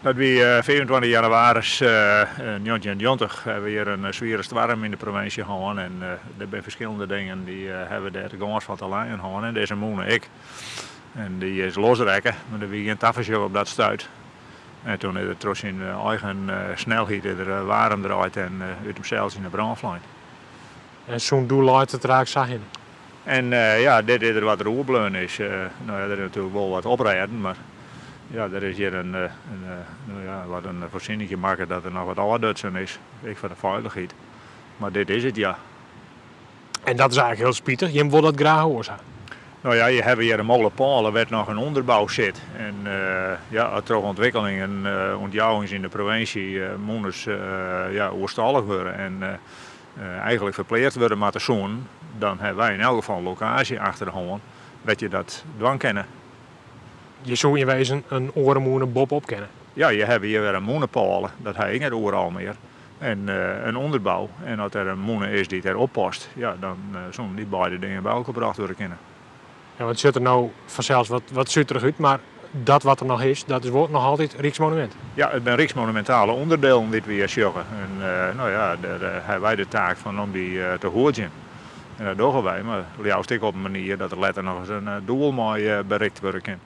Dat wie 25 jannewaris 1990 hawwe we hjir in swiere stoarm yn de provinsje hân en der binne ferskillende dingen dy hawwe dêr gâns fan te lijen hân en dizze mûne ek. En dy is losrekke, mar der wie gjin tafersjoch op dat stuit. En toen is er troch syn eigen snelheid is er waarm draaid en út himsels yn 'e brân flein. En sûnt doe leit it der eigentlik sa hinne? En ja, dit is der wat der oerbleaun is. No ja, der is natuerlik wol wat oprêden, mar ja, der is hjir in, no ja, wat in foarsjenningje makke dat der noch wat ôfdutsen is, ek foar de feilichheid. Mar dit is it, ja. En dat is eigentlik hiel spitich, jim wolle dat graach oars ha. No ja, je hawwe hjir in molepôle wêr't noch in ûnderbou sit. En ja, troch ûntwikkelingen, ûntjouwings yn de provinsje, mûnes ja, oerstallich wurde en eigentlik ferpleatst wurde moatte soenen, dan hawwe wy yn elk gefal in lokaasje achter de hân wêr't je dat dwaan kinne. Je soe yn wezen in oare mûne boppe-op kinne? Ja, je hawwe hjir wer in mûnepôle, dat ha ik net oeral mear. En in ûnderbou. En as der in mûne is dy't dêr op past, ja, dan soenen dy beide dingen by elkoar brocht wurde kinne. Ja, want it sjocht der no fansels wat suterich út, mar dat wat der noch is, dat is wol noch altyd ryksmonumint. Ja, it binne ryksmonumintale ûnderdielen dy't we hjir sjogge. En no ja, dêr hawwe wy de taak fan om dy te hoedzjen. En dat dogge wy, mar leafst ek op in manier dat der letter noch ris in doel mei berikt wurde kin.